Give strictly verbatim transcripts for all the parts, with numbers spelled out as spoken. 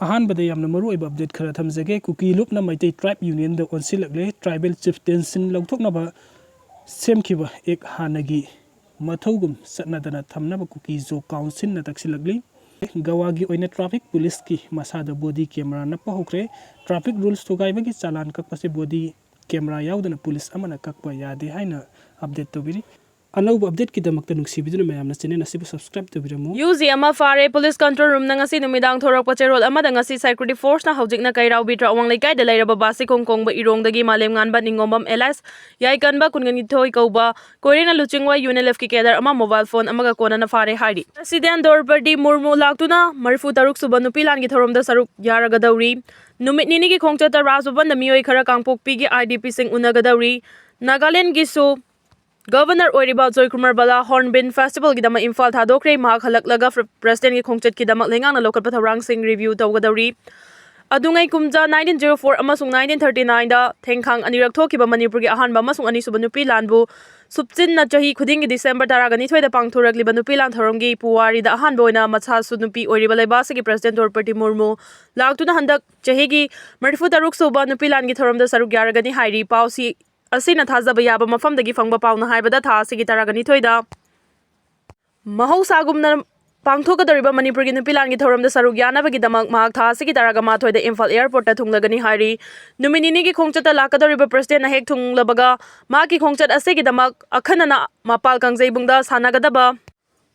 ꯑꯍꯥꯟꯕꯗ ꯌꯥꯝꯅ ꯃꯔꯨ ꯑꯣꯏꯕ ꯑꯞꯗꯦꯠ ꯈꯔ ꯊꯝꯖꯒꯦ꯫ ꯀꯨꯀꯤ ꯂꯨꯞꯅ ꯃꯩꯇꯩ ꯇ꯭ꯔꯥꯏꯕ ꯌꯨꯅꯤꯌꯟꯗ ꯑꯣꯟꯁꯤꯜꯂꯛꯂꯦ꯫ ꯇ꯭ꯔꯥꯏꯕꯦꯜ ꯆꯤꯐꯇꯦꯟꯁꯤꯟ ꯂꯧꯊꯣꯛꯅꯕ ꯁꯦꯝꯈꯤꯕ ꯑꯦꯛ ꯍꯥꯟꯅꯒꯤ ꯃꯊꯧꯒꯨꯝ ꯆꯠꯅꯗꯅ ꯊꯝꯅꯕ ꯀꯨꯀꯤ ꯖꯣ ꯀꯥꯎꯟꯁꯤꯜꯅ ꯇꯛꯁꯤꯜꯂꯛꯂꯤ꯫ ꯒꯋꯥꯒꯤ ꯑꯣꯏꯅ ꯇ꯭ꯔꯥꯐꯤꯛ ꯄꯨꯂꯤꯁꯀꯤ ꯃꯁꯥꯗ ꯕꯣꯗꯤ ꯀꯦꯃꯦꯔꯥ ꯅꯞꯄ ꯍꯧꯈ꯭ꯔꯦ꯫ ꯇ꯭ꯔꯥꯐꯤꯛ ꯔꯨꯜꯁ ꯊꯨꯒꯥꯏꯕꯒꯤ ꯆꯂꯥꯟ ꯀꯛꯄꯁꯦ ꯕꯣꯗꯤ ꯀꯦꯃꯦꯔꯥ ꯌꯥꯎꯗꯅ ꯄꯨꯂꯤꯁ ꯑꯃꯅ ꯀꯛꯄ ꯌꯥꯗꯦ ꯍꯥꯏꯅ ꯑꯞꯗꯦꯠ ꯇꯧꯕꯤꯔꯤ꯫ ꯑꯅꯧꯕ ꯑꯞꯗꯦꯠꯀꯤꯗꯃꯛꯇ ꯅꯨꯡꯁꯤꯕꯤꯗꯨꯅ ꯃꯌꯥꯝꯅ ꯆꯦꯅꯦꯜ ꯑꯁꯤꯕꯨ ꯁꯕꯁꯀ꯭ꯔꯥꯏꯕ ꯇꯧꯕꯤꯔꯝꯃꯨ꯫ ꯌꯨ ꯖꯤ ꯑꯃ ꯐꯥꯔꯦ꯫ ꯄꯨꯂꯤꯁ ꯀꯟꯇ꯭ꯔꯣꯜ ꯔꯨꯝꯅ ꯉꯁꯤ ꯅꯨꯃꯤꯗꯥꯡ ꯊꯣꯔꯛꯄ ꯆꯦꯔꯣꯜ ꯑꯃꯗ ꯉꯁꯤ ꯁꯦꯀ꯭ꯌꯨꯔꯤꯇꯤ ꯐꯣꯔꯁꯅ ꯍꯧꯖꯤꯛꯅ ꯀꯩꯔꯥꯎꯕꯤ ꯇ꯭ꯔꯥꯋꯥꯡ ꯂꯩꯀꯥꯏꯗ ꯂꯩꯔꯕ ꯕꯥꯁꯤꯈꯣꯡ ꯀꯣꯡꯕ ꯏꯔꯣꯡꯗꯒꯤ ꯃꯥꯂꯦꯝꯉꯥꯟꯕ ꯅꯤꯡꯉꯣꯝꯕꯝ ꯑꯦꯂꯥꯏꯁ ꯌꯥꯏꯀꯟꯕ ꯀꯨꯟꯒꯅꯤꯊꯣꯏ ꯀꯧꯕ ꯀꯣꯏꯔꯦꯡꯅ ꯂꯨꯆꯤꯡꯕ ꯌꯨ ꯑꯦꯟ ꯑꯦꯜ ꯑꯦꯐꯀꯤ ꯀꯦꯗꯔ ꯑꯃ ꯃꯣꯕꯥꯏꯜ ꯐꯣꯟ ꯑꯃꯒ ꯀꯣꯟꯅꯅ ꯐꯥꯔꯦ ꯍꯥꯏꯔꯤ꯫ ꯄ꯭ꯔꯁꯤꯗꯦꯟ ꯗ꯭ꯔꯧꯄꯗꯤ ꯃꯨꯔꯃꯨ ꯂꯥꯛꯇꯨꯅ ꯃꯔꯤꯐꯨ ꯇꯔꯨꯛ ꯁꯨꯕ ꯅꯨꯄꯤ ꯂꯥꯟꯒꯤ ꯊꯧꯔꯝꯗ ꯁꯔꯨꯛ ꯌꯥꯔꯒꯗꯧꯔꯤ꯫ ꯅꯨꯃꯤꯠ ꯅꯤꯅꯤꯒꯤ ꯈꯣꯡꯆꯠꯇ ꯔꯥꯖ ꯚꯕꯟꯗ ꯃꯤꯑꯣꯏ ꯈꯔ ꯀꯥꯡꯄꯣꯛꯄꯤꯒꯤ ꯑꯥꯏ ꯗꯤ ꯄꯤꯁꯤꯡ ꯎꯅꯒꯗꯧꯔꯤ꯫ ꯅꯥꯒꯥꯂꯦꯟꯗꯒꯤꯁꯨ ꯒꯕꯔꯅꯔ ꯑꯣꯏꯔꯤꯕ ꯖꯣꯏꯀꯨꯃꯥꯔ ꯕꯥꯂꯥ ꯍꯣꯔꯟꯕꯤꯜ ꯐꯦꯁꯇꯤꯚꯦꯜꯒꯤꯗꯃꯛ ꯏꯝꯐꯥꯜ ꯊꯥꯗꯣꯛꯈ꯭ꯔꯦ꯫ ꯃꯍꯥꯛ ꯍꯜꯂꯛꯂꯒ ꯐ꯭ꯔ-, ꯄ꯭ꯔꯁꯤꯗꯦꯟꯒꯤ ꯈꯣꯡꯆꯠꯀꯤꯗꯃꯛ ꯂꯩꯉꯥꯛꯅ ꯂꯧꯈꯠꯄ ꯊꯧꯔꯥꯡꯁꯤꯡ ꯔꯤꯚ꯭ꯌꯨ ꯇꯧꯒꯗꯧꯔꯤ꯫ ꯑꯗꯨꯉꯩ ꯀꯨꯝꯖꯥ nineteen zero four ꯑꯃꯁꯨꯡ nineteen thirty nineꯗ ꯊꯦꯡꯈꯥꯡ ꯑꯅꯤꯔꯛ ꯊꯣꯛꯈꯤꯕ ꯃꯅꯤꯄꯨꯔꯒꯤ ꯑꯍꯥꯟꯕ ꯑꯃꯁꯨꯡ ꯑꯅꯤꯁꯨꯕ ꯅꯨꯄꯤ ꯂꯥꯟꯕꯨ ꯁꯨꯞꯆꯤꯟꯅ ꯆꯍꯤ ꯈꯨꯗꯤꯡꯒꯤ ꯗꯤꯁꯦꯝꯕꯔ ꯇꯔꯥꯒ ꯅꯤꯊꯣꯏꯗ ꯄꯥꯡꯊꯣꯔꯛꯂꯤꯕ ꯅꯨꯄꯤ ꯂꯥꯟ ꯊꯧꯔꯝꯒꯤ ꯄꯨꯋꯥꯔꯤꯗ ꯑꯍꯥꯟꯕ ꯑꯣꯏꯅ ꯃꯁꯥꯁꯨ ꯅꯨꯄꯤ ꯑꯣꯏꯔꯤꯕ ꯂꯩꯕꯥꯛ ꯑꯁꯤꯒꯤ ꯄ꯭ꯔꯁꯤꯗꯦꯟ ꯗ꯭ꯔꯧꯄꯗꯤ ꯃꯨꯔꯃꯨ ꯂꯥꯛꯇꯨꯅ ꯍꯟꯗꯛ ꯆꯍꯤꯒꯤ ꯃꯔꯤꯐꯨ ꯇꯔꯨꯛ ꯁꯨꯕ ꯅꯨꯄꯤ ꯂꯥꯟꯒꯤ ꯊꯧꯔꯝꯗ ꯁꯔꯨꯛ ꯌꯥꯔꯒꯅꯤ ꯍꯥꯏꯔꯤ꯫ ꯄꯥꯎꯁꯤ ꯑꯁꯤꯅ ꯊꯥꯖꯕ ꯌꯥꯕ ꯃꯐꯝꯗꯒꯤ ꯐꯪꯕ ꯄꯥꯎꯅ ꯍꯥꯏꯕꯗ ꯊꯥ ꯑꯁꯤꯒꯤ ꯇꯔꯥꯒ ꯅꯤꯊꯣꯏꯗ ꯃꯍꯧꯁꯥꯒꯨꯝꯅ ꯄꯥꯡꯊꯣꯛꯀꯗꯧꯔꯤꯕ ꯃꯅꯤꯄꯨꯔꯒꯤ ꯅꯨꯄꯤ ꯂꯥꯟꯒꯤ ꯊꯧꯔꯝꯗ ꯁꯔꯨꯛ ꯌꯥꯅꯕꯒꯤꯗꯃꯛ ꯃꯍꯥꯛ ꯊꯥ ꯑꯁꯤꯒꯤ ꯇꯔꯥꯒ ꯃꯥꯊꯣꯏꯗ ꯏꯝꯐꯥꯜ ꯑꯦꯌꯔꯄꯣꯔꯠꯇ ꯊꯨꯡꯂꯒꯅꯤ ꯍꯥꯏꯔꯤ꯫ ꯅꯨꯃꯤꯠ ꯅꯤꯅꯤꯒꯤ ꯈꯣꯡꯆꯠꯇ ꯂꯥꯛꯀꯗꯧꯔꯤꯕ ꯄ꯭ꯔꯁꯤꯗꯦꯟꯅ ꯍꯦꯛ ꯊꯨꯡꯂꯕꯒ ꯃꯍꯥꯛꯀꯤ ꯈꯣꯡꯆꯠ ꯑꯁꯤꯒꯤꯗꯃꯛ ꯑꯈꯟꯅꯅ ꯃꯄꯥꯜ ꯀꯥꯡꯖꯩꯕꯨꯡꯗ ꯁꯥꯟꯅꯒꯗꯕ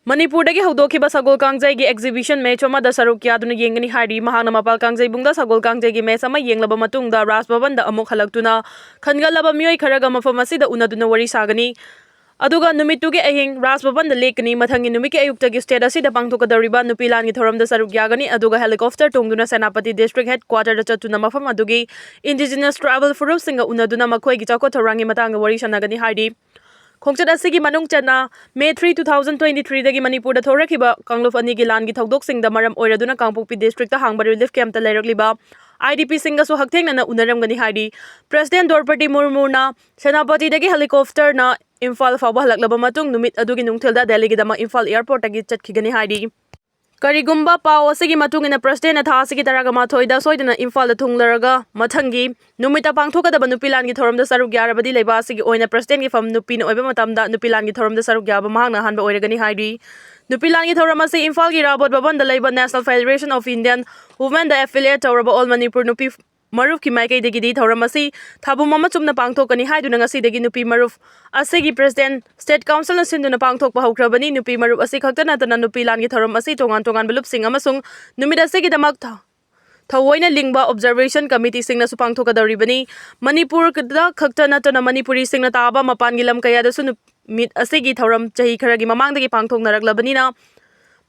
ꯃꯅꯤꯄꯨꯔꯗꯒꯤ ꯍꯧꯗꯣꯛꯈꯤꯕ ꯁꯒꯣꯜ ꯀꯥꯡꯖꯩꯒꯤ ꯑꯦꯛꯖꯤꯕꯤꯁꯟ ꯃꯦꯆ ꯑꯃꯗ ꯁꯔꯨꯛ ꯌꯥꯗꯨꯅ ꯌꯦꯡꯒꯅꯤ ꯍꯥꯏꯔꯤ꯫ ꯃꯍꯥꯛꯅ ꯃꯄꯥꯜ ꯀꯥꯡꯖꯩꯕꯨꯡꯗ ꯁꯒꯣꯜ ꯀꯥꯡꯖꯩꯒꯤ ꯃꯦꯆ ꯑꯃ ꯌꯦꯡꯂꯕ ꯃꯇꯨꯡꯗ ꯔꯥꯖ ꯚꯕꯟꯗ ꯑꯃꯨꯛ ꯍꯜꯂꯛꯇꯨꯅ ꯈꯟꯒꯠꯂꯕ ꯃꯤꯑꯣꯏ ꯈꯔꯒ ꯃꯐꯝ ꯑꯁꯤꯗ ꯎꯅꯗꯨꯅ ꯋꯥꯔꯤ ꯁꯥꯒꯅꯤ꯫ ꯑꯗꯨꯒ ꯅꯨꯃꯤꯠꯇꯨꯒꯤ ꯑꯍꯤꯡ ꯔꯥꯖ ꯚꯕꯟꯗ ꯂꯦꯛꯀꯅꯤ꯫ ꯃꯊꯪꯒꯤ ꯅꯨꯃꯤꯠꯀꯤ ꯑꯌꯨꯛꯇꯒꯤ ꯁ꯭ꯇꯦꯠ ꯑꯁꯤꯗ ꯄꯥꯡꯊꯣꯛꯀꯗꯧꯔꯤꯕ ꯅꯨꯄꯤ ꯂꯥꯟꯒꯤ ꯊꯧꯔꯝꯗ ꯁꯔꯨꯛ ꯌꯥꯒꯅꯤ꯫ ꯑꯗꯨꯒ ꯍꯦꯂꯤꯀꯣꯞꯇꯔ ꯇꯣꯡꯗꯨꯅ ꯁꯦꯅꯥꯄꯇꯤ ꯗꯤꯁꯇ꯭ꯔꯤꯛ ꯍꯦꯗ ꯀ꯭ꯋꯥꯇꯔꯗ ꯆꯠꯇꯨꯅ ꯃꯐꯝ ꯑꯗꯨꯒꯤ ꯏꯟꯗꯤꯖꯤꯅꯁ ꯇ꯭ꯔꯥꯏꯕꯦꯜ ꯐꯨꯔꯨꯞꯁꯤꯡꯒ ꯎꯅꯗꯨꯅ ꯃꯈꯣꯏꯒꯤ ꯆꯥꯎꯈꯠ ꯊꯧꯔꯥꯡꯒꯤ ꯃꯇꯥꯡꯗ ꯋꯥꯔꯤ ꯁꯥꯟꯅꯒꯅꯤ ꯍꯥꯏꯔꯤ꯫ ꯈꯣꯡꯆꯠ ꯑꯁꯤꯒꯤ ꯃꯅꯨꯡ ꯆꯟꯅ May three, two thousand twenty threeꯗꯒꯤ ꯃꯅꯤꯄꯨꯔꯗ ꯊꯣꯔꯛꯈꯤꯕ ꯀꯥꯡꯂꯨꯞ ꯑꯅꯤꯒꯤ ꯂꯥꯟꯒꯤ ꯊꯧꯗꯣꯛꯁꯤꯡꯗ ꯃꯔꯝ ꯑꯣꯏꯔꯗꯨꯅ ꯀꯥꯡꯄꯣꯛꯄꯤ ꯗꯤꯁꯇ꯭ꯔꯤꯛꯇ ꯍꯥꯡꯕ ꯔꯤꯂꯤꯐ ꯀꯦꯝꯞꯇ ꯂꯩꯔꯛꯂꯤꯕ ꯑꯥꯏ ꯗꯤ ꯄꯤꯁꯤꯡꯒꯁꯨ ꯍꯛꯊꯦꯡꯅꯅ ꯎꯅꯔꯝꯒꯅꯤ ꯍꯥꯏꯔꯤ꯫ ꯄ꯭ꯔꯁꯤꯗꯦꯟ ꯗ꯭ꯔꯧꯄꯗꯤ ꯃꯨꯔꯃꯨꯅ ꯁꯦꯅꯥꯄꯇꯤꯗꯒꯤ ꯍꯦꯂꯤꯀꯣꯞꯇꯔꯅ ꯏꯝꯐꯥꯜ ꯐꯥꯎꯕ ꯍꯜꯂꯛꯂꯕ ꯃꯇꯨꯡ ꯅꯨꯃꯤꯠ ꯑꯗꯨꯒꯤ ꯅꯨꯡꯊꯤꯜꯗ ꯗꯦꯜꯂꯤꯒꯤꯗꯃꯛ ꯏꯝꯐꯥꯜ ꯑꯦꯌꯔꯄꯣꯔꯠꯇꯒꯤ ꯆꯠꯈꯤꯒꯅꯤ ꯍꯥꯏꯔꯤ꯫ ꯀꯔꯤꯒꯨꯝꯕ ꯄꯥꯎ ꯑꯁꯤꯒꯤ ꯃꯇꯨꯡ ꯏꯟꯅ ꯄ꯭ꯔꯁꯤꯗꯦꯟꯅ ꯊꯥ ꯑꯁꯤꯒꯤ ꯇꯔꯥꯒ ꯃꯥꯊꯣꯏꯗ ꯁꯣꯏꯗꯅ ꯏꯝꯐꯥꯜꯗ ꯊꯨꯡꯂꯔꯒ ꯃꯊꯪꯒꯤ ꯅꯨꯃꯤꯠꯇ ꯄꯥꯡꯊꯣꯛꯀꯗꯕ ꯅꯨꯄꯤ ꯂꯥꯟꯒꯤ ꯊꯧꯔꯝꯗ ꯁꯔꯨꯛ ꯌꯥꯔꯕꯗꯤ ꯂꯩꯕꯥꯛ ꯑꯁꯤꯒꯤ ꯑꯣꯏꯅ ꯄ꯭ꯔꯁꯤꯗꯦꯟꯒꯤ ꯐꯝ ꯅꯨꯄꯤꯅ ꯑꯣꯏꯕ ꯃꯇꯝꯗ ꯅꯨꯄꯤ ꯂꯥꯟꯒꯤ ꯊꯧꯔꯝꯗ ꯁꯔꯨꯛ ꯌꯥꯕ ꯃꯍꯥꯛꯅ ꯑꯍꯥꯟꯕ ꯑꯣꯏꯔꯒꯅꯤ ꯍꯥꯏꯔꯤ꯫ ꯅꯨꯄꯤ ꯂꯥꯟꯒꯤ ꯊꯧꯔꯝ ꯑꯁꯤ ꯏꯝꯐꯥꯜꯒꯤ ꯔꯥꯕꯣꯠ ꯚꯕꯟꯗ ꯂꯩꯕ National Federation of Indian Womenꯗ affiliate ꯇꯧꯔꯕ All Manipur ꯅꯨꯄꯤ ꯃꯔꯨꯞꯀꯤ ꯃꯥꯏꯀꯩꯗꯒꯤꯗꯤ ꯊꯧꯔꯝ ꯑꯁꯤ ꯊꯥꯕꯨꯝ ꯑꯃ ꯆꯨꯝꯅ ꯄꯥꯡꯊꯣꯛꯀꯅꯤ ꯍꯥꯏꯗꯨꯅ ꯉꯁꯤꯗꯒꯤ ꯅꯨꯄꯤ ꯃꯔꯨꯞ ꯑꯁꯤꯒꯤ ꯄ꯭ꯔꯁꯤꯗꯦꯟ State Councilꯅ ꯁꯤꯟꯗꯨꯅ ꯄꯥꯡꯊꯣꯛꯄ ꯍꯧꯈ꯭ꯔꯕꯅꯤ꯫ ꯅꯨꯄꯤ ꯃꯔꯨꯞ ꯑꯁꯤ ꯈꯛꯇ ꯅꯠꯇꯅ ꯅꯨꯄꯤ ꯂꯥꯟꯒꯤ ꯊꯧꯔꯝ ꯑꯁꯤ ꯇꯣꯉꯥꯟ ꯇꯣꯉꯥꯟꯕ ꯂꯨꯞꯁꯤꯡ ꯑꯃꯁꯨꯡ ꯅꯨꯃꯤꯠ ꯑꯁꯤꯒꯤꯗꯃꯛ ꯊ-, ꯊꯑꯣꯏꯅ ꯂꯤꯡꯕ observation committeeꯁꯤꯡꯅꯁꯨ ꯄꯥꯡꯊꯣꯛꯀꯗꯧꯔꯤꯕꯅꯤ꯫ ꯃꯅꯤꯄꯨꯔꯗ ꯈꯛꯇ ꯅꯠꯇꯅ ꯃꯅꯤꯄꯨꯔꯤꯁꯤꯡꯅ ꯇꯥꯕ ꯃꯄꯥꯟꯒꯤ ꯂꯝ ꯀꯌꯥꯗꯁꯨ ꯅꯨꯃꯤꯠ ꯑꯁꯤꯒꯤ ꯊꯧꯔꯝ ꯆꯍꯤ ꯈꯔꯒꯤ ꯃꯃꯥꯡꯗꯒꯤ ꯄꯥꯡꯊꯣꯛꯅꯔꯛꯂꯕꯅꯤꯅ,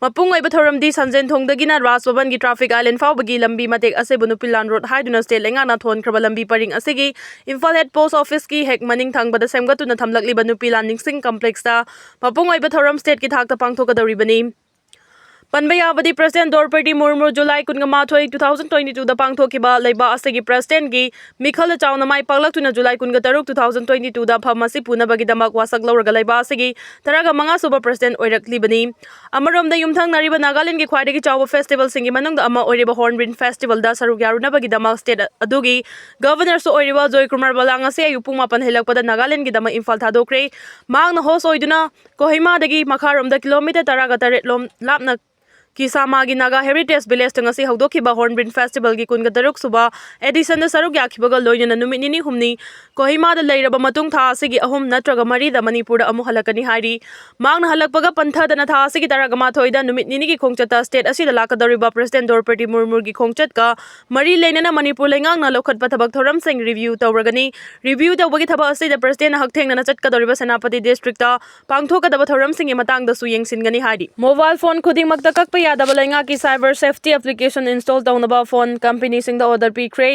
ꯃꯄꯨꯡ ꯑꯣꯏꯕ ꯊꯧꯔꯝꯗꯤ ꯁꯟꯖꯦꯟꯊꯣꯡꯗꯒꯤꯅ ꯔꯥꯖ ꯚꯕꯟꯒꯤ traffic island ꯐꯥꯎꯕꯒꯤ ꯂꯝꯕꯤ ꯃꯇꯦꯛ ꯑꯁꯤꯕꯨ ꯅꯨꯄꯤ ꯂꯥꯟ ꯔꯣꯗ ꯍꯥꯏꯗꯨꯅ state ꯂꯩꯉꯥꯛꯅ ꯊꯣꯟꯈ꯭ꯔꯕ ꯂꯝꯕꯤ ꯄꯔꯤꯡ ꯑꯁꯤꯒꯤ ꯏꯝꯐꯥꯜ head post officeꯀꯤ ꯍꯦꯛ ꯃꯅꯤꯡ ꯊꯪꯕꯗ ꯁꯦꯝꯒꯠꯇꯨꯅ ꯊꯝꯂꯛꯂꯤꯕ ꯅꯨꯄꯤ ꯂꯥꯟ ꯅꯤꯡꯁꯤꯡ complexꯇ ꯃꯄꯨꯡ ꯑꯣꯏꯕ ꯊꯧꯔꯝ stateꯀꯤ ꯊꯥꯛꯇ ꯄꯥꯡꯊꯣꯛꯀꯗꯧꯔꯤꯕꯅꯤ꯫ ꯄꯟꯕ ꯌꯥꯕꯗꯤ, ꯄ꯭ꯔꯁꯤꯗꯦꯟ ꯗ꯭ꯔꯧꯄꯗꯤ ꯃꯨꯔꯃꯨ ꯖꯨꯂꯥꯏ ꯀꯨꯟꯒ ꯃꯥꯊꯣꯏ, two thousand twenty twoꯗ ꯄꯥꯡꯊꯣꯛꯈꯤꯕ ꯂꯩꯕꯥꯛ ꯑꯁꯤꯒꯤ ꯄ꯭ꯔꯁꯤꯗꯦꯟꯒꯤ ꯃꯤꯈꯜꯗ ꯆꯥꯎꯅ ꯃꯥꯏ ꯄꯥꯛꯂꯛꯇꯨꯅ ꯖꯨꯂꯥꯏ ꯀꯨꯟꯒ ꯇꯔꯨꯛ, two thousand twenty twoꯗ ꯐꯝ ꯑꯁꯤ ꯄꯨꯅꯕꯒꯤꯗꯃꯛ ꯋꯥꯁꯛ ꯂꯧꯔꯒ ꯂꯩꯕꯥꯛ ꯑꯁꯤꯒꯤ ꯇꯔꯥꯒ ꯃꯉꯥ ꯁꯨꯕ ꯄ꯭ꯔꯁꯤꯗꯦꯟ ꯑꯣꯏꯔꯛꯂꯤꯕꯅꯤ꯫ ꯑꯃꯔꯣꯝꯗ, ꯌꯨꯝꯊꯪꯅꯔꯤꯕ ꯅꯥꯒꯥꯂꯦꯟꯒꯤ ꯈ꯭ꯋꯥꯏꯗꯒꯤ ꯆꯥꯎꯕ festivalꯁꯤꯡꯒꯤ ꯃꯅꯨꯡꯗ ꯑꯃ ꯑꯣꯏꯔꯤꯕ Hornbill Festivalꯗ ꯁꯔꯨꯛ ꯌꯥꯔꯨꯅꯕꯒꯤꯗꯃꯛ state ꯑꯗꯨꯒꯤ governorꯁꯨ ꯑꯣꯏꯔꯤꯕ ꯖꯣꯏꯀꯨꯃꯥꯔ ꯕꯂꯥ ꯉꯁꯤ ꯑꯌꯨꯛ ꯄꯨꯡ ꯃꯥꯄꯟ ꯍꯦꯜꯂꯛꯄꯗ ꯅꯥꯒꯥꯂꯦꯟꯒꯤꯗꯃꯛ ꯏꯝꯐꯥꯜ ꯊꯥꯗꯣꯛꯈ꯭ꯔꯦ꯫ ꯃꯍꯥꯛꯅ host ꯑꯣꯏꯗꯨꯅ ꯀꯣꯍꯤꯃꯥꯗꯒꯤ ꯃꯈꯥꯔꯣꯝꯗ kilometre ꯇꯔꯥꯒ ꯇꯔꯦꯠ ꯂꯣꯝ ꯂꯥꯞꯅ ꯀꯤꯁꯥꯃꯥꯒꯤ Naga Heritage Villageꯇ ꯉꯁꯤ ꯍꯧꯗꯣꯛꯈꯤꯕ Hornbill Festivalꯒꯤ ꯀꯨꯟꯒ ꯇꯔꯨꯛ ꯁꯨꯕ editionꯗ ꯁꯔꯨꯛ ꯌꯥꯈꯤꯕꯒ ꯂꯣꯏꯅꯅ ꯅꯨꯃꯤꯠ ꯅꯤꯅꯤ ꯍꯨꯝꯅꯤ ꯀꯣꯍꯤꯃꯥꯗ ꯂꯩꯔꯕ ꯃꯇꯨꯡ, ꯊꯥ ꯑꯁꯤꯒꯤ ꯑꯍꯨꯝ ꯅꯠꯇ꯭ꯔꯒ ꯃꯔꯤꯗ ꯃꯅꯤꯄꯨꯔꯗ ꯑꯃꯨꯛ ꯍꯜꯂꯛꯀꯅꯤ ꯍꯥꯏꯔꯤ꯫ ꯃꯍꯥꯛꯅ ꯍꯜꯂꯛꯄꯒ ꯄꯟꯊꯗꯅ ꯊꯥ ꯑꯁꯤꯒꯤ ꯇꯔꯥꯒ ꯃꯥꯊꯣꯏꯗ ꯅꯨꯃꯤꯠ ꯅꯤꯅꯤꯒꯤ ꯈꯣꯡꯆꯠꯇ state ꯑꯁꯤꯗ ꯂꯥꯛꯀꯗꯧꯔꯤꯕ ꯄ꯭ꯔꯁꯤꯗꯦꯟ ꯗ꯭ꯔꯧꯄꯗꯤ ꯃꯨꯔꯃꯨꯒꯤ ꯈꯣꯡꯆꯠꯀ ꯃꯔꯤ ꯂꯩꯅꯅ ꯃꯅꯤꯄꯨꯔ ꯂꯩꯉꯥꯛꯅ ꯂꯧꯈꯠꯄ ꯊꯕꯛ ꯊꯧꯔꯝꯁꯤꯡ review ꯇꯧꯔꯒꯅꯤ꯫ Review ꯇꯧꯕꯒꯤ ꯊꯕꯛ ꯑꯁꯤꯗ ꯄ꯭ꯔꯁꯤꯗꯦꯟꯅ ꯍꯛꯊꯦꯡꯅꯅ ꯆꯠꯀꯗꯧꯔꯤꯕ ꯁꯦꯅꯥꯄꯇꯤ districtꯇ ꯄꯥꯡꯊꯣꯛꯀꯗꯕ ꯊꯧꯔꯝꯁꯤꯡꯒꯤ ꯃꯇꯥꯡꯗꯁꯨ ꯌꯦꯡꯁꯤꯟꯒꯅꯤ ꯍꯥꯏꯔꯤ꯫ Mobile phone ꯈꯨꯗꯤꯡꯃꯛꯇ ꯀꯛꯄ ꯌꯥꯗꯕ ꯂꯩꯉꯥꯛꯀꯤ cyber safety application install ꯇꯧꯅꯕ phone companyꯁꯤꯡꯗ order ꯄꯤꯈ꯭ꯔꯦ꯫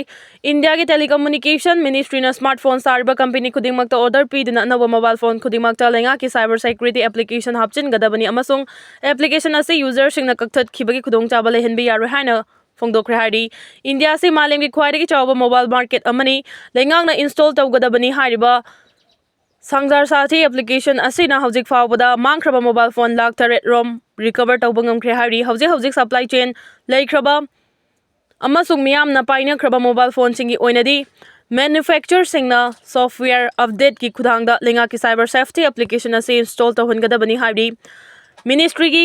ꯏꯟꯗꯤꯌꯥꯒꯤ Telecommunication Ministryꯅ smartphone ꯁꯥꯔꯤꯕ company ꯈꯨꯗꯤꯡꯃꯛꯇ order ꯄꯤꯗꯨꯅ ꯑꯅꯧꯕ mobile phone ꯈꯨꯗꯤꯡꯃꯛꯇ ꯂꯩꯉꯥꯛꯀꯤ cyber security application ꯍꯥꯞꯆꯤꯟꯒꯗꯕꯅꯤ ꯑꯃꯁꯨꯡ application ꯑꯁꯤ userꯁꯤꯡꯅ ꯀꯛꯊꯠꯈꯤꯕꯒꯤ ꯈꯨꯗꯣꯡꯆꯥꯕ ꯂꯩꯍꯟꯕ ꯌꯥꯔꯣꯏ ꯍꯥꯏꯅ ꯐꯣꯡꯗꯣꯛꯈ꯭ꯔꯦ ꯍꯥꯏꯔꯤ꯫ ꯏꯟꯗꯤꯌꯥ ꯑꯁꯤ ꯃꯥꯂꯦꯝꯒꯤ ꯈ꯭ꯋꯥꯏꯗꯒꯤ ꯆꯥꯎꯕ mobile market ꯑꯃꯅꯤ꯫ ꯂꯩꯉꯥꯛꯅ install ꯇꯧꯒꯗꯕꯅꯤ ꯍꯥꯏꯔꯤꯕ ꯁꯪꯁꯥꯔ ꯁꯥꯊꯤ ꯑꯦꯄ꯭ꯂꯤꯀꯦꯁꯟ ꯑꯁꯤꯅ ꯍꯧꯖꯤꯛ ꯐꯥꯎꯕꯗ ꯃꯥꯡꯈ꯭ꯔꯕ ꯃꯣꯕꯥꯏꯜ ꯐꯣꯟ ꯂꯥꯈ ꯇꯔꯦꯠ ꯔꯣꯝ ꯔꯤꯀꯚꯔ ꯇꯧꯕ ꯉꯝꯈ꯭ꯔꯦ ꯍꯥꯏꯔꯤ꯫ ꯍꯧꯖꯤꯛ ꯍꯧꯖꯤꯛ ꯁꯄ꯭ꯂꯥꯏ ꯆꯦꯟ ꯂꯩꯈ꯭ꯔꯕ ꯑꯃꯁꯨꯡ ꯃꯤꯌꯥꯝꯅ ꯄꯥꯏꯅꯈ꯭ꯔꯕ ꯃꯣꯕꯥꯏꯜ ꯐꯣꯟꯁꯤꯡꯒꯤ ꯑꯣꯏꯅꯗꯤ ꯃꯦꯅꯨꯐꯦꯛꯆꯔꯁꯤꯡꯅ ꯁꯣꯐꯋꯦꯌꯔ ꯑꯞꯗꯦꯠꯀꯤ ꯈꯨꯠꯊꯥꯡꯗ ꯂꯩꯉꯥꯛꯀꯤ ꯁꯥꯏꯕꯔ ꯁꯦꯐꯇꯤ ꯑꯦꯄ꯭ꯂꯤꯀꯦꯁꯟ ꯑꯁꯤ ꯏꯟꯁꯇꯣꯜ ꯇꯧꯍꯟꯒꯗꯕꯅꯤ ꯍꯥꯏꯔꯤ꯫ ꯃꯤꯅꯤꯁꯇ꯭ꯔꯤꯒꯤ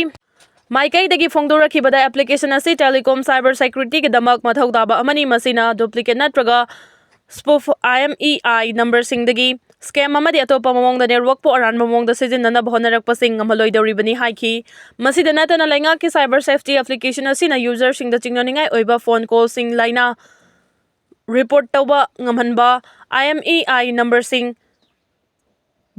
ꯃꯥꯏꯀꯩꯗꯒꯤ ꯐꯣꯡꯗꯣꯔꯛꯈꯤꯕꯗ, ꯑꯦꯄ꯭ꯂꯤꯀꯦꯁꯟ ꯑꯁꯤ ꯇꯦꯂꯤꯀꯣꯝ ꯁꯥꯏꯕꯔ ꯁꯦꯀ꯭ꯌꯨꯔꯤꯇꯤꯒꯤꯗꯃꯛ ꯃꯊꯧ ꯇꯥꯕ ꯑꯃꯅꯤ꯫ ꯃꯁꯤꯅ ꯗꯨꯄ꯭ꯂꯤꯀꯦꯠ ꯅꯠꯇ꯭ꯔꯒ ꯁ꯭ꯄꯨꯐ ꯑꯥꯏ ꯑꯦꯝ ꯏ ꯑꯥꯏ ꯅꯝꯕꯔꯁꯤꯡꯗꯒꯤ ꯁ꯭ꯀꯦꯝ ꯑꯃꯗꯤ ꯑꯇꯣꯞꯄ ꯃꯑꯣꯡꯗ ꯅꯦꯠꯋꯥꯔꯛꯄꯨ ꯑꯔꯥꯟꯕ ꯃꯑꯣꯡꯗ ꯁꯤꯖꯤꯟꯅꯅꯕ ꯍꯣꯠꯅꯔꯛꯄꯁꯤꯡ ꯉꯝꯍꯜꯂꯣꯏꯗꯧꯔꯤꯕꯅꯤ ꯍꯥꯏꯈꯤ꯫ ꯃꯁꯤꯗ ꯅꯠꯇꯅ, ꯂꯩꯉꯥꯛꯀꯤ ꯁꯥꯏꯕꯔ ꯁꯦꯐꯇꯤ ꯑꯦꯄ꯭ꯂꯤꯀꯦꯁꯟ ꯑꯁꯤꯅ ꯌꯨꯖꯔꯁꯤꯡꯗ ꯆꯤꯡꯅꯅꯤꯡꯉꯥꯏ ꯑꯣꯏꯕ ꯐꯣꯟ ꯀꯣꯜꯁꯤꯡ ꯂꯥꯏꯅ ꯔꯤꯄꯣꯔꯠ ꯇꯧꯕ ꯉꯝꯍꯟꯕ, ꯑꯥꯏ ꯑꯦꯝ ꯏ ꯑꯥꯏ ꯅꯝꯕꯔꯁꯤꯡ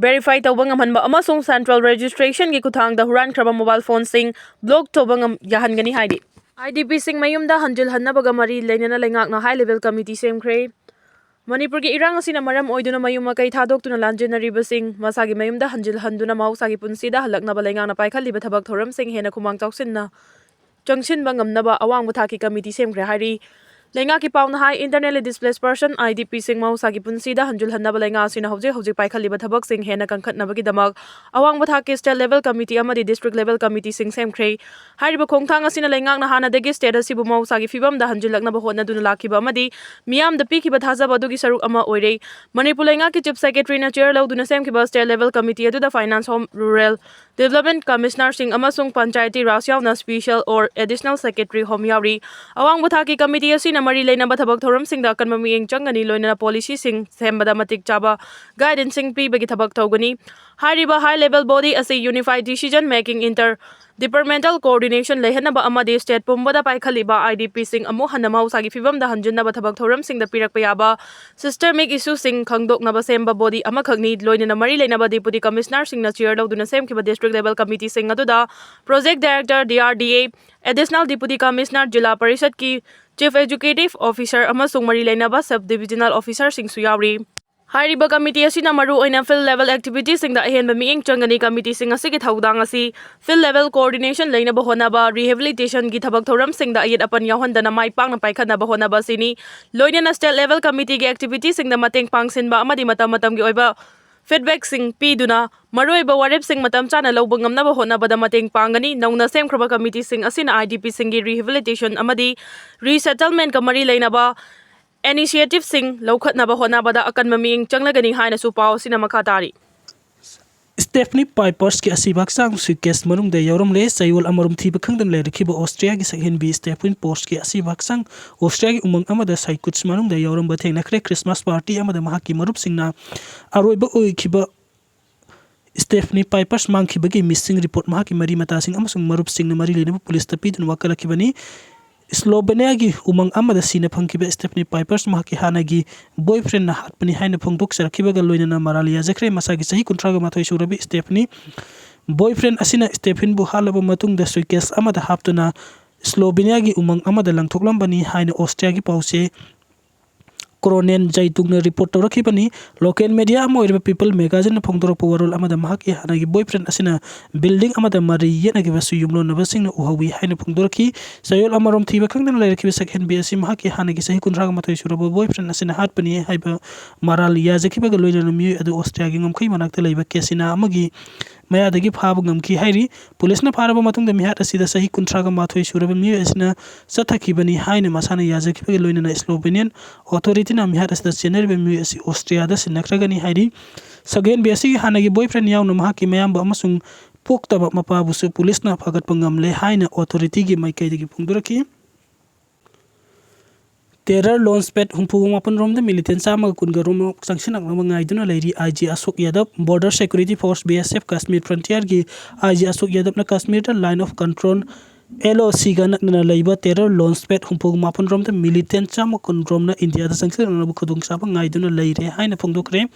ꯚꯦꯔꯤꯐꯥꯏ ꯇꯧꯕ ꯉꯝꯍꯟꯕ ꯑꯃꯁꯨꯡ ꯁꯦꯟꯇ꯭ꯔꯦꯜ ꯔꯦꯖꯤꯁꯇ꯭ꯔꯦꯁꯟꯒꯤ ꯈꯨꯠꯊꯥꯡꯗ ꯍꯨꯔꯥꯟꯈ꯭ꯔꯕ ꯃꯣꯕꯥꯏꯜ ꯐꯣꯟꯁꯤꯡ ꯕ꯭ꯂꯣꯛ ꯇꯧꯕ ꯉꯝ-, ꯌꯥꯍꯟꯒꯅꯤ ꯍꯥꯏꯔꯤ꯫ ꯑꯥꯏ ꯗꯤ ꯄꯤꯁꯤꯡ ꯃꯌꯨꯝꯗ ꯍꯟꯖꯤꯜꯍꯟꯅꯕꯒ ꯃꯔꯤ ꯂꯩꯅꯅ ꯂꯩꯉꯥꯛꯅ ꯍꯥꯏ ꯂꯦꯚꯦꯜ ꯀꯃꯤꯇꯤ ꯁꯦꯝꯈ꯭ꯔꯦ꯫ ꯃꯅꯤꯄꯨꯔꯒꯤ ꯏꯔꯥꯡ ꯑꯁꯤꯅ ꯃꯔꯝ ꯑꯣꯏꯗꯨꯅ ꯃꯌꯨꯝ ꯃꯀꯩ ꯊꯥꯗꯣꯛꯇꯨꯅ ꯂꯥꯟꯖꯦꯟꯅꯔꯤꯕꯁꯤꯡ ꯃꯁꯥꯒꯤ ꯃꯌꯨꯝꯗ ꯍꯟꯖꯤꯜꯍꯟꯗꯨꯅ ꯃꯍꯧꯁꯥꯒꯤ ꯄꯨꯟꯁꯤꯗ ꯍꯜꯂꯛꯅꯕ ꯂꯩꯉꯥꯛꯅ ꯄꯥꯏꯈꯠꯂꯤꯕ ꯊꯕꯛ ꯊꯧꯔꯝꯁꯤꯡ ꯍꯦꯟꯅ ꯈꯨꯃꯥꯡ ꯆꯥꯎꯁꯤꯟꯅ ꯆꯪꯁꯤꯟꯕ ꯉꯝꯅꯕ ꯑꯋꯥꯡꯕ ꯊꯥꯛꯀꯤ ꯀꯃꯤꯇꯤ ꯁꯦꯝꯈ꯭ꯔꯦ ꯍꯥꯏꯔꯤ꯫ ꯂꯩꯉꯥꯛꯀꯤ ꯄꯥꯎꯅ ꯍꯥꯏ, internally displaced person, I D ꯄꯤꯁꯤꯡ ꯃꯍꯧꯁꯥꯒꯤ ꯄꯨꯟꯁꯤꯗ ꯍꯟꯖꯤꯜꯍꯟꯅꯕ ꯂꯩꯉꯥꯛ ꯑꯁꯤꯅ ꯍꯧꯖꯤꯛ ꯍꯧꯖꯤꯛ ꯄꯥꯏꯈꯠꯂꯤꯕ ꯊꯕꯛꯁꯤꯡ ꯍꯦꯟꯅ ꯀꯟꯈꯠꯅꯕꯒꯤꯗꯃꯛ ꯑꯋꯥꯡꯕ ꯊꯥꯛꯀꯤ state level committee ꯑꯃꯗꯤ district level committeeꯁꯤꯡ ꯁꯦꯝꯈ꯭ꯔꯦ꯫ ꯍꯥꯏꯔꯤꯕ ꯈꯣꯡꯊꯥꯡ ꯑꯁꯤꯅ ꯂꯩꯉꯥꯛꯅ ꯍꯥꯟꯅꯗꯒꯤ state ꯑꯁꯤꯕꯨ ꯃꯍꯧꯁꯥꯒꯤ ꯐꯤꯕꯝꯗ ꯍꯟꯖꯤꯜꯂꯛꯅꯕ ꯍꯣꯠꯅꯗꯨꯅ ꯂꯥꯛꯈꯤꯕ ꯑꯃꯗꯤ ꯃꯤꯌꯥꯝꯗ ꯄꯤꯈꯤꯕ ꯊꯥꯖꯕ ꯑꯗꯨꯒꯤ ꯁꯔꯨꯛ ꯑꯃ ꯑꯣꯏꯔꯦ꯫ ꯃꯅꯤꯄꯨꯔ ꯂꯩꯉꯥꯛꯀꯤ Chief Secretaryꯅ chair ꯂꯧꯗꯨꯅ ꯁꯦꯝꯈꯤꯕ state level committee ꯑꯗꯨꯗ Finance, Home, Rural Development Commissionerꯁꯤꯡ ꯑꯃꯁꯨꯡ Panchayati Raj ꯌꯥꯎꯅ special or additional secretary home ꯌꯥꯎꯔꯤ꯫ ꯑꯋꯥꯡꯕ ꯊꯥꯛꯀꯤ ꯀꯃꯤꯇꯤ ꯑꯁꯤꯅ ꯃꯔꯤ ꯂꯩꯅꯕ ꯊꯕꯛ ꯊꯧꯔꯝꯁꯤꯡꯗ ꯑꯀꯟꯕ ꯃꯤꯠꯌꯦꯡ ꯆꯪꯒꯅꯤ, ꯂꯣꯏꯅꯅ policyꯁꯤꯡ ꯁꯦꯝꯕꯗ ꯃꯇꯤꯛ ꯆꯥꯕ guidanceꯁꯤꯡ ꯄꯤꯕꯒꯤ ꯊꯕꯛ ꯇꯧꯒꯅꯤ꯫ ꯍꯥꯏꯔꯤꯕ high level body ꯑꯁꯤ unified decision making, inter departmental coordination ꯂꯩꯍꯟꯅꯕ ꯑꯃꯗꯤ state ꯄꯨꯝꯕꯗ ꯄꯥꯏꯈꯠꯂꯤꯕ ꯑꯥꯏ ꯗꯤ ꯄꯤꯁꯤꯡ ꯑꯃꯨꯛ ꯍꯟꯅ ꯃꯍꯧꯁꯥꯒꯤ ꯐꯤꯕꯝꯗ ꯍꯟꯖꯤꯟꯅꯕ ꯊꯕꯛ ꯊꯧꯔꯝꯁꯤꯡꯗ ꯄꯤꯔꯛꯄ ꯌꯥꯕ systemic issueꯁꯤꯡ ꯈꯪꯗꯣꯛꯅꯕ ꯁꯦꯝꯕ body ꯑꯃꯈꯛꯅꯤ꯫ ꯂꯣꯏꯅꯅ ꯃꯔꯤ ꯂꯩꯅꯕ Deputy Commissionerꯁꯤꯡꯅ chair ꯂꯧꯗꯨꯅ ꯁꯦꯝꯈꯤꯕ district level committeeꯁꯤꯡ ꯑꯗꯨꯗ Project Director, D R D A, Additional Deputy Commissioner, zila ꯄꯔꯤꯁꯠꯀꯤ Chief Executive Officer ꯑꯃꯁꯨꯡ ꯃꯔꯤ ꯂꯩꯅꯕ Sub Divisional Officerꯁꯤꯡꯁꯨ ꯌꯥꯎꯔꯤ꯫ ꯍꯥꯏꯔꯤꯕ committee ꯑꯁꯤꯅ ꯃꯔꯨꯑꯣꯏꯅ field level activitiesꯁꯤꯡꯗ ꯑꯍꯦꯟꯕ ꯃꯤꯠꯌꯦꯡ ꯆꯪꯒꯅꯤ꯫ Committeeꯁꯤꯡ ꯑꯁꯤꯒꯤ ꯊꯧꯗꯥꯡ ꯑꯁꯤ field level coordination ꯂꯩꯅꯕ ꯍꯣꯠꯅꯕ, rehabilitationꯒꯤ ꯊꯕꯛ ꯊꯧꯔꯝꯁꯤꯡꯗ ꯑꯌꯦꯠ ꯑꯄꯟ ꯌꯥꯎꯍꯟꯗꯅ ꯃꯥꯏ ꯄꯥꯛꯅ ꯄꯥꯏꯈꯠꯅꯕ ꯍꯣꯠꯅꯕ ꯑꯁꯤꯅꯤ꯫ ꯂꯣꯏꯅꯅ state level committeeꯒꯤ activitiesꯁꯤꯡꯗ ꯃꯇꯦꯡ ꯄꯥꯡꯁꯤꯟꯕ ꯑꯃꯗꯤ ꯃꯇꯝ ꯃꯇꯝꯒꯤ ꯑꯣꯏꯕ feedbackꯁꯤꯡ ꯄꯤꯗꯨꯅ ꯃꯔꯨꯑꯣꯏꯕ ꯋꯥꯔꯦꯞꯁꯤꯡ ꯃꯇꯝ ꯆꯥꯅ ꯂꯧꯕ ꯉꯝꯅꯕ ꯍꯣꯠꯅꯕꯗ ꯃꯇꯦꯡ ꯄꯥꯡꯒꯅꯤ꯫ ꯅꯧꯅ ꯁꯦꯝꯈ꯭ꯔꯕ committeeꯁꯤꯡ ꯑꯁꯤꯅ IDPꯁꯤꯡꯒꯤ rehabilitation ꯑꯃꯗꯤ resettlementꯀ ꯃꯔꯤ ꯂꯩꯅꯕ initiativeꯁꯤꯡ ꯂꯧꯈꯠꯅꯕ ꯍꯣꯠꯅꯕꯗ ꯑꯀꯟꯕ ꯃꯤꯠꯌꯦꯡ ꯆꯪꯂꯒꯅꯤ ꯍꯥꯏꯅꯁꯨ ꯄꯥꯎ ꯑꯁꯤꯅ ꯃꯈꯥ ꯇꯥꯔꯤ꯫ Stephanie Piepersꯀꯤ ꯑꯁꯤꯕ ꯍꯛꯆꯥꯡ suitcase ꯃꯅꯨꯡꯗ ꯌꯥꯎꯔꯝꯂꯦ꯫ ꯆꯌꯣꯜ ꯑꯃꯔꯣꯝ ꯊꯤꯕ ꯈꯪꯗꯅ ꯂꯩꯔꯛꯈꯤꯕ Austriaꯒꯤ ꯁꯛꯍꯦꯟꯕꯤ Stephanie Piepersꯀꯤ ꯑꯁꯤꯕ ꯍꯛꯆꯥꯡ Austriaꯒꯤ ꯎꯃꯪ ꯑꯃꯗ suitcase ꯃꯅꯨꯡꯗ ꯌꯥꯎꯔꯝꯕ ꯊꯦꯡꯅꯈ꯭ꯔꯦ꯫ Christmas party ꯑꯃꯗ ꯃꯍꯥꯛꯀꯤ ꯃꯔꯨꯞꯁꯤꯡꯅ ꯑꯔꯣꯏꯕ ꯑꯣꯏꯈꯤꯕ Stephanie Piepers ꯃꯥꯡꯈꯤꯕꯒꯤ missing report ꯃꯍꯥꯛꯀꯤ ꯃꯔꯤ ꯃꯇꯥꯁꯤꯡ ꯑꯃꯁꯨꯡ ꯃꯔꯨꯞꯁꯤꯡꯅ ꯃꯔꯤ ꯂꯩꯅꯕ ꯄꯨꯂꯤꯁꯇ ꯄꯤꯗꯨꯅ ꯋꯥꯀꯠꯂꯛꯈꯤꯕꯅꯤ꯫ Sloveniaꯒꯤ ꯎꯃꯪ ꯑꯃꯗ ꯁꯤꯅ ꯐꯪꯈꯤꯕ Stephanie Piepers ꯃꯍꯥꯛꯀꯤ ꯍꯥꯟꯅꯒꯤ boyfriendꯅ ꯍꯥꯠꯄꯅꯤ ꯍꯥꯏꯅ ꯐꯣꯡꯗꯣꯛꯆꯔꯛꯈꯤꯕꯒ ꯂꯣꯏꯅꯅ ꯃꯔꯥꯜ ꯌꯥꯖꯈ꯭ꯔꯦ꯫ ꯃꯁꯥꯒꯤ ꯆꯍꯤ ꯀꯨꯟꯊ꯭ꯔꯥꯒ ꯃꯥꯊꯣꯏ ꯁꯨꯔꯕꯤ Stephanie boyfriend ꯑꯁꯤꯅ Stephanieꯕꯨ ꯍꯥꯠꯂꯕ ꯃꯇꯨꯡꯗ suitcase ꯑꯃꯗ ꯍꯥꯞꯇꯨꯅ Sloveniaꯒꯤ ꯎꯃꯪ ꯑꯃꯗ ꯂꯪꯊꯣꯛꯂꯝꯕꯅꯤ ꯍꯥꯏꯅ Austriaꯒꯤ ꯄꯥꯎꯆꯦ Kronen Zeitung ꯅ report ꯇꯧꯔꯛꯈꯤꯕꯅꯤ꯫ Local media ꯑꯃ ꯑꯣꯏꯔꯤꯕ People magazineꯅ ꯐꯣꯡꯗꯣꯔꯛꯄ ꯋꯥꯔꯣꯜ ꯑꯃꯗ ꯃꯍꯥꯛꯀꯤ ꯍꯥꯟꯅꯒꯤ boyfriend ꯑꯁꯤꯅ building ꯑꯃꯗ ꯃꯔꯩ ꯌꯦꯠꯅꯈꯤꯕꯁꯨ ꯌꯨꯝꯂꯣꯟꯅꯕꯁꯤꯡꯅ ꯎꯍꯧꯏ ꯍꯥꯏꯅ ꯐꯣꯡꯗꯣꯔꯛꯈꯤ꯫ ꯆꯌꯣꯜ ꯑꯃꯔꯣꯝ ꯊꯤꯕ ꯈꯪꯗꯅ ꯂꯩꯔꯛꯈꯤꯕ ꯁꯛꯍꯦꯟꯕꯤ ꯑꯁꯤ ꯃꯍꯥꯛꯀꯤ ꯍꯥꯟꯅꯒꯤ ꯆꯍꯤ ꯀꯨꯟꯊ꯭ꯔꯥꯒ ꯃꯥꯊꯣꯏ ꯁꯨꯔꯕ boyfriend ꯑꯁꯤꯅ ꯍꯥꯠꯄꯅꯤ ꯍꯥꯏꯕ ꯃꯔꯥꯜ ꯌꯥꯖꯈꯤꯕꯒ ꯂꯣꯏꯅꯅ ꯃꯤꯑꯣꯏ ꯑꯗꯨ Austriaꯒꯤ ꯉꯝꯈꯩ ꯃꯅꯥꯛꯇ ꯂꯩꯕ casino ꯑꯃꯒꯤ ꯃꯌꯥꯗꯒꯤ ꯐꯥꯕ ꯉꯝꯈꯤ ꯍꯥꯏꯔꯤ꯫ ꯄꯨꯂꯤꯁꯅ ꯐꯥꯔꯕ ꯃꯇꯨꯡꯗ ꯃꯤꯍꯥꯠ ꯑꯁꯤꯗ ꯆꯍꯤ ꯀꯨꯟꯊ꯭ꯔꯥꯒ ꯃꯥꯊꯣꯏ ꯁꯨꯔꯕ ꯃꯤꯑꯣꯏ ꯑꯁꯤꯅ ꯆꯠꯊꯈꯤꯕꯅꯤ ꯍꯥꯏꯅ ꯃꯁꯥꯅ ꯌꯥꯖꯈꯤꯕꯒ ꯂꯣꯏꯅꯅ Slovenian authorityꯅ ꯃꯤꯍꯥꯠ ꯑꯁꯤꯗ ꯆꯦꯟꯅꯔꯤꯕ ꯃꯤꯑꯣꯏ ꯑꯁꯤ Austriaꯗ ꯁꯤꯟꯅꯈ꯭ꯔꯒꯅꯤ ꯍꯥꯏꯔꯤ꯫ ꯁꯛꯍꯦꯟꯕꯤ ꯑꯁꯤꯒꯤ ꯍꯥꯟꯅꯒꯤ boyfriend ꯌꯥꯎꯅ ꯃꯍꯥꯛꯀꯤ ꯃꯌꯥꯝꯕ ꯑꯃꯁꯨꯡ ꯄꯣꯛꯇꯕ ꯃꯄꯥꯕꯨꯁꯨ ꯄꯨꯂꯤꯁꯅ ꯐꯥꯒꯠꯄ ꯉꯝꯂꯦ ꯍꯥꯏꯅ authorityꯒꯤ ꯃꯥꯏꯀꯩꯗꯒꯤ ꯐꯣꯡꯗꯣꯔꯛꯈꯤ꯫ Terror launchpad ꯍꯨꯝꯐꯨ ꯃꯥꯄꯟ ꯔꯣꯝꯗ militant ꯆꯥꯝꯃꯒ ꯀꯨꯟꯒ ꯔꯣꯝ ꯆꯪꯁꯤꯜꯂꯛꯅꯕ ꯉꯥꯏꯗꯨꯅ ꯂꯩꯔꯤ꯫ IG Ashok Yadav, Border Security Force, BSF, Kashmir Frontierꯒꯤ IG Ashok Yadavꯅ ꯀꯥꯁꯃꯤꯔꯗ Line of Control, LOCꯒ ꯅꯛꯅꯅ ꯂꯩꯕ terror launchpad ꯍꯨꯝꯐꯨ ꯃꯥꯄꯟ ꯔꯣꯝꯗ militant ꯆꯥꯝꯃ ꯀꯨꯟ ꯔꯣꯝꯅ ꯏꯟꯗꯤꯌꯥꯗ ꯆꯪꯁꯤꯜꯂꯛꯅꯕ ꯈꯨꯗꯣꯡꯆꯥꯕ ꯉꯥꯏꯗꯨꯅ ꯂꯩꯔꯦ ꯍꯥꯏꯅ ꯐꯣꯡꯗꯣꯛꯈ꯭ꯔꯦ꯫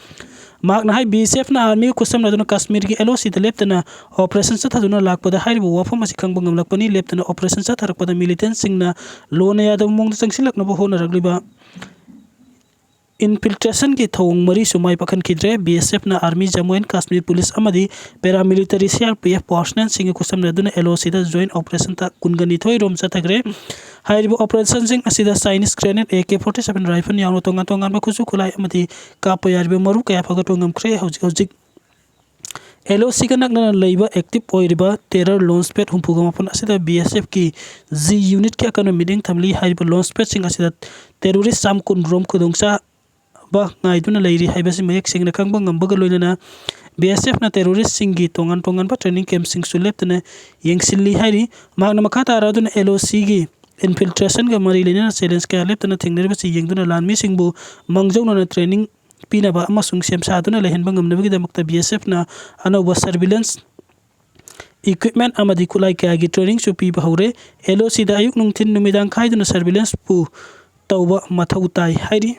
ꯃꯍꯥꯛꯅ ꯍꯥꯏ, BSFꯅ armyꯒ ꯈꯨꯠꯁꯝꯅꯗꯨꯅ ꯀꯥꯁꯃꯤꯔꯒꯤ LOCꯗ ꯂꯦꯞꯇꯅ operation ꯆꯠꯊꯗꯨꯅ ꯂꯥꯛꯄꯗ ꯍꯥꯏꯔꯤꯕ ꯋꯥꯐꯝ ꯑꯁꯤ ꯈꯪꯕ ꯉꯝꯂꯛꯄꯅꯤ꯫ ꯂꯦꯞꯇꯅ operation ꯆꯠꯊꯔꯛꯄꯗ militantꯁꯤꯡꯅ ꯂꯣꯟꯅ ꯌꯥꯗꯕ ꯃꯑꯣꯡꯗ ꯆꯪꯁꯤꯜꯂꯛꯅꯕ ꯍꯣꯠꯅꯔꯛꯂꯤꯕ Infiltrationꯒꯤ ꯊꯧꯑꯣꯡ ꯃꯔꯤꯁꯨ ꯃꯥꯏ ꯄꯥꯛꯍꯟꯈꯤꯗ꯭ꯔꯦ꯫ BSFꯅ Army, Jammu and Kashmir Police ꯑꯃꯗꯤ Paramilitary CRPF personnelꯁꯤꯡꯒ ꯈꯨꯠꯁꯝꯅꯗꯨꯅ LOCꯗ joint operationꯇ ꯀꯨꯟꯒꯅꯤꯊꯣꯏ ꯔꯣꯝ ꯆꯠꯊꯈ꯭ꯔꯦ꯫ ꯍꯥꯏꯔꯤꯕ operationꯁꯤꯡ ꯑꯁꯤꯗ Chinese grenade, AK forty seven rifle ꯌꯥꯎꯅ ꯇꯣꯉꯥꯟ ꯇꯣꯉꯥꯟꯕ ꯈꯨꯠꯁꯨ ꯈꯨꯠꯂꯥꯏ ꯑꯃꯗꯤ ꯀꯥꯞꯄ ꯌꯥꯔꯤꯕ ꯃꯔꯨ ꯀꯌꯥ ꯐꯥꯒꯠꯄ ꯉꯝꯈ꯭ꯔꯦ꯫ ꯍꯧꯖꯤꯛ ꯍꯧꯖꯤꯛ LOCꯒ ꯅꯛꯅꯅ ꯂꯩꯕ active ꯑꯣꯏꯔꯤꯕ terror launch pad ꯍꯨꯝꯐꯨꯒ ꯃꯥꯄꯟ ꯑꯁꯤꯗ BSFꯀꯤ G unitꯀꯤ ꯑꯀꯟꯕ ꯃꯤꯠꯌꯦꯡ ꯊꯝꯂꯤ꯫ ꯍꯥꯏꯔꯤꯕ launch padꯁꯤꯡ ꯑꯁꯤꯗ terrorist ꯆꯥꯝ ꯀꯨꯟ ꯔꯣꯝ ꯈꯨꯗꯣꯡꯆꯥꯕ ꯉꯥꯏꯗꯨꯅ ꯂꯩꯔꯤ ꯍꯥꯏꯕꯁꯤ ꯃꯌꯦꯛ ꯁꯦꯡꯅ ꯈꯪꯕ ꯉꯝꯕꯒ ꯂꯣꯏꯅꯅ BSFꯅ terroristꯁꯤꯡꯒꯤ ꯇꯣꯉꯥꯟ ꯇꯣꯉꯥꯟꯕ training campꯁꯤꯡꯁꯨ ꯂꯦꯞꯇꯅ ꯌꯦꯡꯁꯤꯜꯂꯤ ꯍꯥꯏꯔꯤ꯫ ꯃꯍꯥꯛꯅ ꯃꯈꯥ ꯇꯥꯔꯗꯨꯅ LOCꯒꯤ infiltrationꯒ ꯃꯔꯤ ꯂꯩꯅꯅ challenge ꯀꯌꯥ ꯂꯦꯞꯇꯅ ꯊꯦꯡꯅꯔꯤꯕꯁꯤ ꯌꯦꯡꯗꯨꯅ ꯂꯥꯟꯃꯤꯁꯤꯡꯕꯨ ꯃꯥꯡꯖꯧꯅꯅ training ꯄꯤꯅꯕ ꯑꯃꯁꯨꯡ ꯁꯦꯝ ꯁꯥꯗꯨꯅ ꯂꯩꯍꯟꯕ ꯉꯝꯅꯕꯒꯤꯗꯃꯛꯇ BSFꯅ ꯑꯅꯧꯕ surveillance equipment ꯑꯃꯗꯤ ꯈꯨꯠꯂꯥꯏ ꯀꯌꯥꯒꯤ trainingꯁꯨ ꯄꯤꯕ ꯍꯧꯔꯦ꯫ LOCꯗ ꯑꯌꯨꯛ ꯅꯨꯡꯊꯤꯟ ꯅꯨꯃꯤꯗꯥꯡ ꯈꯥꯏꯗꯨꯅ surveillanceꯄꯨ ꯇꯧꯕ ꯃꯊꯧ ꯇꯥꯏ ꯍꯥꯏꯔꯤ꯫